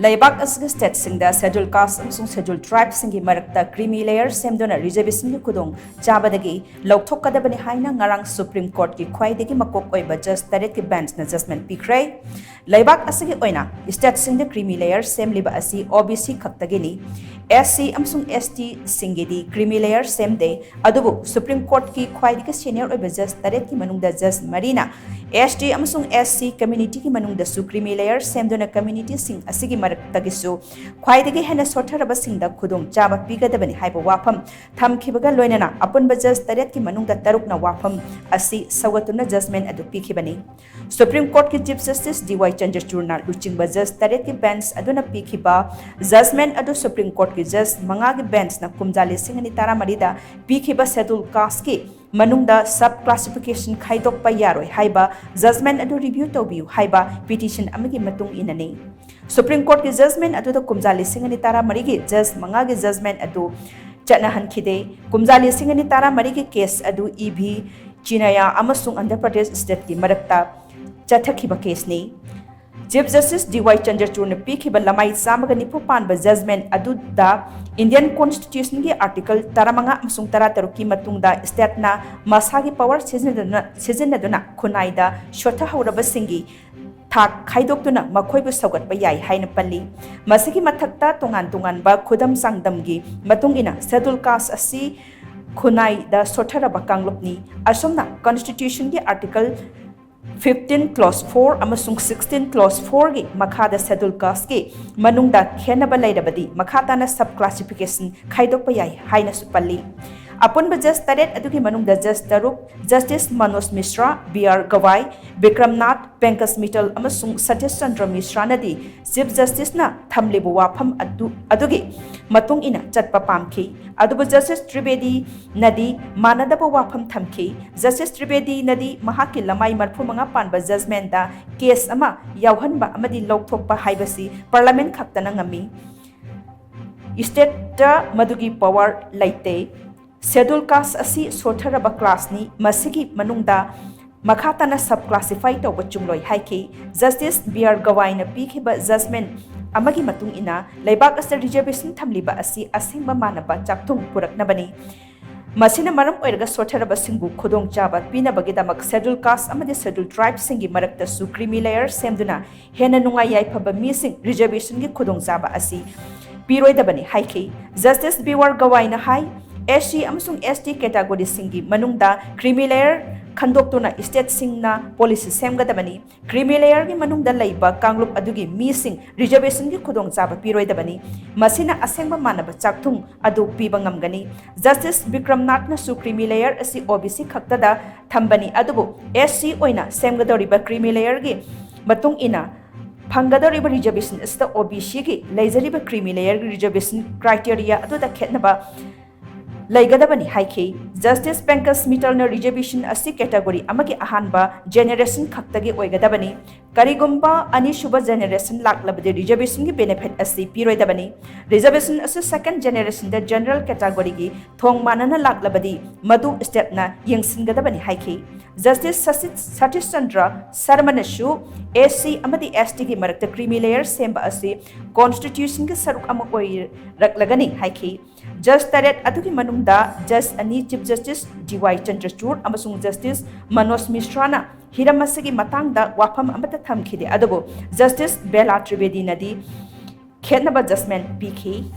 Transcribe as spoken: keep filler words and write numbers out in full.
ꯂꯩꯕꯥꯛ ꯑꯁꯤꯒꯤ ꯁ꯭ꯇꯦꯠꯁꯤꯡꯗ ꯁꯦꯗ꯭ꯌꯨꯜ ꯀꯥꯁ ꯑꯃꯁꯨꯡ ꯁꯦꯗ꯭ꯌꯨꯜ ꯇ꯭ꯔꯥꯏꯕꯁꯤꯡꯒꯤ ꯃꯔꯛꯇ ꯀ꯭ꯔꯤꯃꯤ ꯂꯦꯌꯔ ꯁꯦꯝꯗꯨꯅ ꯔꯤꯖꯔꯕꯦꯁꯟꯒꯤ ꯈꯨꯗꯣꯡ ꯆꯥꯕꯗꯒꯤ ꯂꯧꯊꯣꯛꯀꯗꯕꯅꯤ ꯍꯥꯏꯅ ꯉꯔꯥꯡ ꯁꯨꯄ꯭ꯔꯤꯝ ꯀꯣꯔꯠꯀꯤ ꯈ꯭ꯋꯥꯏꯗꯒꯤ ꯃꯀꯣꯛ ꯑꯣꯏꯕ ꯖꯖ ꯇꯔꯦꯠꯀꯤ ꯕꯦꯟꯆꯅ ꯖꯖꯃꯦꯟ ꯄꯤꯈ꯭ꯔꯦ꯫ ꯂꯩꯕꯥꯛ ꯑꯁꯤꯒꯤ ꯑꯣꯏꯅ ꯁ꯭ꯇꯦꯠꯁꯤꯡꯗ ꯀ꯭ꯔꯤꯃꯤ ꯂꯦꯌꯔ ꯁꯦꯝꯂꯤꯕ ꯑꯁꯤ ꯑꯣ ꯕꯤ ꯁꯤ ꯈꯛꯇꯒꯤꯅꯤ꯫ ꯑꯦꯁ ꯁꯤ ꯑꯃꯁꯨꯡ ꯑꯦꯁ ꯇꯤꯁꯤꯡꯒꯤꯗꯤ ꯀ꯭ꯔꯤꯃꯤ ꯂꯦꯌꯔ ꯁꯦꯝꯗꯦ꯫ ꯑꯗꯨꯕꯨ ꯁꯨꯄ꯭ꯔꯤꯝ ꯀꯣꯔꯠꯀꯤ ꯈ꯭ꯋꯥꯏꯗꯒꯤ ꯁꯦꯅꯤꯌꯔ ꯑꯣꯏꯕ ꯖꯖ ꯇꯔꯦꯠꯀꯤ ꯃꯅꯨꯡꯗ ꯖꯖ ꯃꯔꯤꯅ ꯑꯦꯁ ꯇꯤ ꯑꯃꯁꯨꯡ ꯑꯦꯁ ꯁꯤ ꯀꯝꯃ꯭ꯌꯨꯅꯤꯇꯤꯒꯤ ꯃꯅꯨꯡꯗꯁꯨ ꯀ꯭ꯔꯤꯃꯤ ꯂꯦꯌꯔ ꯁꯦꯝꯗꯨꯅ ꯀꯝꯃ꯭ꯌꯨꯅꯤꯇꯤꯁꯤꯡ ꯑꯁꯤꯒꯤ ꯃꯔꯛꯇꯒꯤꯁꯨ ꯈ꯭ꯋꯥꯏꯗꯒꯤ ꯍꯦꯟꯅ ꯁꯣꯠꯊꯔꯕꯁꯤꯡꯗ ꯈꯨꯗꯣꯡꯆꯥꯕ ꯄꯤꯒꯗꯕꯅꯤ ꯍꯥꯏꯕ ꯋꯥꯐꯝ ꯊꯝꯈꯤꯕꯒ ꯂꯣꯏꯅꯅ ꯑꯄꯨꯟꯕ ꯖꯖ ꯇꯔꯦꯠꯀꯤ ꯃꯅꯨꯡꯗ ꯇꯔꯨꯛꯅ ꯋꯥꯐꯝ ꯑꯁꯤ ꯁꯧꯒꯠꯇꯨꯅ ꯖꯖꯃꯦꯟ ꯑꯗꯨ ꯄꯤꯈꯤꯕꯅꯤ꯫ ꯁꯨꯄ꯭ꯔꯤꯝ ꯀꯣꯔꯠꯀꯤ ꯆꯤꯐ ꯖꯁꯇꯤꯁ ꯗꯤ ꯋꯥꯏ ꯆꯟꯗ꯭ꯔꯆꯨꯔꯅ ꯂꯨꯆꯤꯡꯕ ꯖꯖ ꯇꯔꯦꯠꯀꯤ ꯕꯦꯟꯆ ꯑꯗꯨꯅ ꯄꯤꯈꯤꯕ ꯖꯖꯃꯦꯟ ꯑꯗꯨ ꯁꯨꯄ꯭ꯔꯤꯝ ꯀꯣꯔꯠꯀꯤ ꯖꯖ ꯃꯉꯥꯒꯤ ꯕꯦꯟꯆꯅ ꯀꯨꯝꯖꯥ ꯂꯤꯁꯤꯡ ꯑꯅꯤ ꯇꯔꯥꯃꯔꯤꯗ ꯄꯤꯈꯤꯕ ꯁꯦꯗ꯭ꯌꯨꯜ ꯀꯥꯁꯀꯤ ꯃꯅꯨꯡꯗ ꯁꯕ ꯀ꯭ꯂꯥꯁꯤꯐꯤꯀꯦꯁꯟ ꯈꯥꯏꯗꯣꯛꯄ ꯌꯥꯔꯣꯏ ꯍꯥꯏꯕ ꯖꯖꯃꯦꯟ ꯑꯗꯨ ꯔꯤꯚ꯭ꯌꯨ ꯇꯧꯕꯤꯌꯨ ꯍꯥꯏꯕ ꯄꯤꯇꯤꯁꯟ ꯑꯃꯒꯤ ꯃꯇꯨꯡ ꯏꯟꯅꯅꯤ꯫ ꯁꯨꯄ꯭ꯔꯤꯝ ꯀꯣꯔꯠꯀꯤ ꯖꯖꯃꯦꯟ ꯑꯗꯨꯗ ꯀꯨꯝꯖꯥ ꯂꯤꯁꯤꯡ ꯑꯅꯤ ꯇꯔꯥꯃꯔꯤꯒꯤ ꯖꯖ ꯃꯉꯥꯒꯤ ꯖꯖꯃꯦꯟ ꯑꯗꯨ ꯆꯠꯅꯍꯟꯈꯤꯗꯦ꯫ ꯀꯨꯝꯖꯥ ꯂꯤꯁꯤꯡ ꯑꯅꯤ ꯇꯔꯥꯃꯔꯤꯒꯤ ꯀꯦꯁ ꯑꯗꯨ ꯏ ꯚꯤ ꯆꯤꯅꯥꯌꯥ ꯑꯃꯁꯨꯡ ꯑꯟꯙ꯭ꯔ ꯄ꯭ꯔꯗꯦꯁ ꯁ꯭ꯇꯦꯠꯀꯤ ꯃꯔꯛꯇ ꯆꯠꯊꯈꯤꯕ ꯀꯦꯁꯅꯤ꯫ ꯆꯤꯐ ꯖꯁꯇꯤꯁ ꯗꯤ ꯋꯥꯏ ꯆꯟꯗ꯭ꯔꯆꯨꯔꯅ ꯄꯤꯈꯤꯕ ꯂꯃꯥꯏ ꯆꯥꯝꯃꯒ ꯅꯤꯐꯨ ꯄꯥꯟꯕ ꯖꯖꯃꯦꯟ ꯑꯗꯨꯗ ꯏꯟꯗꯤꯌꯟ ꯀꯣꯟꯁꯇꯤꯇ꯭ꯌꯨꯁꯟꯒꯤ ꯑꯥꯔꯇꯤꯀꯜ ꯇꯔꯥꯃꯉꯥ ꯑꯃꯁꯨꯡ ꯇꯔꯥꯇꯔꯨꯛꯀꯤ ꯃꯇꯨꯡꯗ ꯁ꯭ꯇꯦꯠꯅ ꯃꯁꯥꯒꯤ ꯄꯋꯥꯔ ꯁꯤꯖꯤꯟꯅꯗꯨꯅ, ꯁꯤꯖꯤꯟꯅꯗꯨꯅ ꯈꯨꯟꯅꯥꯏꯗ ꯁꯣꯠꯊꯍꯧꯔꯕꯁꯤꯡꯒꯤ ꯊꯥꯛ ꯈꯥꯏꯗꯣꯛꯇꯨꯅ ꯃꯈꯣꯏꯕꯨ ꯁꯧꯒꯠꯄ ꯌꯥꯏ ꯍꯥꯏꯅ ꯄꯜꯂꯤ꯫ ꯃꯁꯤꯒꯤ ꯃꯊꯛꯇ ꯇꯣꯉꯥꯟ ꯇꯣꯉꯥꯟꯕ ꯈꯨꯗꯝ ꯆꯥꯡꯗꯝꯒꯤ ꯃꯇꯨꯡ ꯏꯟꯅ ꯁꯦꯗ꯭ꯌꯨꯜ ꯀꯥꯁ ꯑꯁꯤ ꯈꯨꯟꯅꯥꯏꯗ ꯁꯣꯠꯊꯔꯕ ꯀꯥꯡꯂꯨꯞꯅꯤ꯫ ꯑꯁꯨꯝꯅ ꯀꯟꯁꯇꯤꯇ꯭ꯌꯨꯁꯟꯒꯤ ꯑꯥꯔꯇꯤꯀꯜ ꯐꯤꯐꯇꯤꯟ ꯀ꯭ꯂꯣꯖ ꯐꯣꯔ ꯑꯃꯁꯨꯡ ꯁꯤꯛꯁꯇꯤꯟ ꯀ꯭ꯂꯣꯖ ꯐꯣꯔꯒꯤ ꯃꯈꯥꯗ ꯁꯦꯗ꯭ꯌꯨꯜ ꯀꯥꯁꯀꯤ ꯃꯅꯨꯡꯗ ꯈꯦꯟꯅꯕ ꯂꯩꯔꯕꯗꯤ ꯃꯈꯥ ꯇꯥꯅ ꯁꯕ ꯀ꯭ꯂꯥꯁꯤꯐꯤꯀꯦꯁꯟ ꯈꯥꯏꯗꯣꯛꯄ ꯌꯥꯏ ꯍꯥꯏꯅꯁꯨ ꯄꯜꯂꯤ꯫ ꯑꯄꯨꯟꯕ ꯖꯖ ꯇꯔꯦꯠ ꯑꯗꯨꯒꯤ ꯃꯅꯨꯡꯗ ꯖꯖ ꯇꯔꯨꯛ, ꯖꯁꯇꯤꯁ ꯃꯅꯣꯖ ꯃꯤꯁ꯭ꯔꯥ, ꯕꯤ ꯑꯥꯔ ꯒꯋꯥꯏ, ꯕꯤꯀ꯭ꯔꯝꯅꯥꯊ, ꯄꯦꯡꯀꯖ ꯃꯤꯇꯜ ꯑꯃꯁꯨꯡ ꯁꯇꯤꯁ ꯆꯟꯗ꯭ꯔ ꯃꯤꯁ꯭ꯔꯥꯅꯗꯤ ꯆꯤꯐ ꯖꯁꯇꯤꯁꯅ ꯊꯝꯂꯤꯕ ꯋꯥꯐꯝ ꯑꯗꯨ, ꯑꯗꯨꯒꯤ ꯃꯇꯨꯡ ꯏꯟꯅ ꯆꯠꯄ ꯄꯥꯝꯈꯤ꯫ ꯑꯗꯨꯕꯨ ꯖꯁꯇꯤꯁ ꯇ꯭ꯔꯤꯕꯦꯗꯤꯅꯗꯤ ꯃꯥꯟꯅꯗꯕ ꯋꯥꯐꯝ ꯊꯝꯈꯤ꯫ ꯖꯁꯇꯤꯁ ꯇ꯭ꯔꯤꯕꯦꯗꯤꯅꯗꯤ ꯃꯍꯥꯛꯀꯤ ꯂꯃꯥꯏ ꯃꯔꯐꯨ ꯃꯉꯥ ꯄꯥꯟꯕ ꯖꯖꯃꯦꯟꯗ ꯀꯦꯁ ꯑꯃ ꯌꯥꯎꯍꯟꯕ ꯑꯃꯗꯤ ꯂꯧꯊꯣꯛꯄ ꯍꯥꯏꯕꯁꯤ ꯄꯥꯔꯂꯥꯃꯦꯟ ꯈꯛꯇꯅ ꯉꯝꯃꯤ꯫ ꯁ꯭ꯇꯦꯠꯇ ꯃꯗꯨꯒꯤ ꯄꯋꯥꯔ ꯂꯩꯇꯦ꯫ ꯁꯦꯗ꯭ꯌꯨꯜ ꯀꯥꯁ ꯑꯁꯤ ꯁꯣꯠꯊꯔꯕ ꯀ꯭ꯂꯥꯁꯅꯤ, ꯃꯁꯤꯒꯤ ꯃꯅꯨꯡꯗ ꯃꯈꯥ ꯇꯥꯅ ꯁꯕ ꯀ꯭ꯂꯥꯁꯤꯐꯥꯏ ꯇꯧꯕ ꯆꯨꯝꯂꯣꯏ ꯍꯥꯏꯈꯤ꯫ ꯖꯁꯇꯤꯁ ꯕꯤ ꯑꯥꯔ ꯒꯋꯥꯏꯅ ꯄꯤꯈꯤꯕ ꯖꯖꯃꯦꯟ ꯑꯃꯒꯤ ꯃꯇꯨꯡ ꯏꯟꯅ ꯂꯩꯕꯥꯛ ꯑꯁꯤꯗ reservation ꯊꯝꯂꯤꯕ ꯑꯁꯤ ꯑꯁꯦꯡꯕ ꯃꯥꯟꯅꯕ ꯆꯥꯛꯊꯨꯡ ꯄꯨꯔꯛꯅꯕꯅꯤ꯫ ꯃꯁꯤꯅ ꯃꯔꯝ ꯑꯣꯏꯔꯒ ꯁꯣꯠꯊꯔꯕꯁꯤꯡꯕꯨ ꯈꯨꯗꯣꯡꯆꯥꯕ ꯄꯤꯅꯕꯒꯤꯗꯃꯛ Scheduled Caste ꯑꯃꯗꯤ Scheduled Tribesꯁꯤꯡꯒꯤ ꯃꯔꯛꯇꯁꯨ creamy layer ꯁꯦꯝꯗꯨꯅ ꯍꯦꯟꯅ ꯅꯨꯡꯉꯥꯏ ꯌꯥꯏꯐꯕ ꯃꯤꯁꯤꯡ reservationꯒꯤ ꯈꯨꯗꯣꯡꯆꯥꯕ ꯑꯁꯤ ꯄꯤꯔꯣꯏꯗꯕꯅꯤ ꯍꯥꯏꯈꯤ꯫ Justice B R Gawaiꯅ ꯍꯥꯏ, SC ꯑꯃꯁꯨꯡ ST categoryꯁꯤꯡꯒꯤ ꯃꯅꯨꯡꯗ creamy layer ꯈꯟꯗꯣꯛꯇꯨꯅ stateꯁꯤꯡꯅ policy ꯁꯦꯝꯒꯗꯕꯅꯤ꯫ Creamy layerꯒꯤ ꯃꯅꯨꯡꯗ ꯂꯩꯕ ꯀꯥꯡꯂꯨꯞ ꯑꯗꯨꯒꯤ ꯃꯤꯁꯤꯡ reservationꯒꯤ ꯈꯨꯗꯣꯡꯆꯥꯕ ꯄꯤꯔꯣꯏꯗꯕꯅꯤ꯫ ꯃꯁꯤꯅ ꯑꯁꯦꯡꯕ ꯃꯥꯟꯅꯕ ꯆꯥꯛꯊꯨꯡ ꯑꯗꯨ ꯄꯤꯕ ꯉꯝꯒꯅꯤ꯫ Justice Bikram Nathꯅꯁꯨ creamy layer ꯑꯁꯤ OBC ꯈꯛꯇꯗ ꯊꯝꯕꯅꯤ, ꯑꯗꯨꯕꯨ SC ꯑꯣꯏꯅ ꯁꯦꯝꯒꯗꯧꯔꯤꯕ creamy layerꯒꯤ ꯃꯇꯨꯡ ꯏꯟꯅ ꯐꯪꯒꯗꯧꯔꯤꯕ reservation ꯑꯁꯤꯗ OBCꯒꯤ ꯂꯩꯖꯔꯤꯕ creamy layerꯒꯤ reservation criteria ꯑꯗꯨꯗ ꯈꯦꯠꯅꯕ ꯂꯩꯒꯗꯕꯅꯤ ꯍꯥꯏꯈꯤ꯫ Justice Pankaj Mittalꯅ reservation ꯑꯁꯤ category ꯑꯃꯒꯤ ꯑꯍꯥꯟꯕ generation ꯈꯛꯇꯒꯤ ꯑꯣꯏꯒꯗꯕꯅꯤ꯫ ꯀꯔꯤꯒꯨꯝꯕ ꯑꯅꯤꯁꯨꯕ generation ꯂꯥꯛꯂꯕꯗꯤ reservationꯒꯤ benefit ꯑꯁꯤ ꯄꯤꯔꯣꯏꯗꯕꯅꯤ꯫ Reservation ꯑꯁꯤ second generationꯗ general categoryꯒꯤ ꯊꯣꯡ ꯃꯥꯟꯅꯅ ꯂꯥꯛꯂꯕꯗꯤ ꯃꯗꯨ stateꯅ ꯌꯦꯡꯁꯤꯟꯒꯗꯕꯅꯤ ꯍꯥꯏꯈꯤ꯫ Justice Satish, Satish Chandra Sharmaꯅꯁꯨ SC ꯑꯃꯗꯤ STꯒꯤ ꯃꯔꯛꯇ creamy layer ꯁꯦꯝꯕ ꯑꯁꯤ constitutionꯒꯤ ꯁꯔꯨꯛ ꯑꯃ ꯑꯣꯏꯔꯛꯂꯒꯅꯤ ꯍꯥꯏꯈꯤ꯫ Judge ꯇꯔꯦꯠ ꯑꯗꯨꯒꯤ ꯃꯅꯨꯡꯗ Judge ꯑꯅꯤ, Chief Justice D Y Chandrachud ꯑꯃꯁꯨꯡ Justice Manoj Mishraꯅ ꯍꯤꯔꯝ ꯑꯁꯤꯒꯤ ꯃꯇꯥꯡꯗ ꯋꯥꯐꯝ ꯑꯃꯠꯇ ꯊꯝꯈꯤꯗꯦ, ꯑꯗꯨꯕꯨ Justice Bela Trivedinꯗꯤ ꯈꯦꯠꯅꯕ judgment ꯄꯤꯈꯤ꯫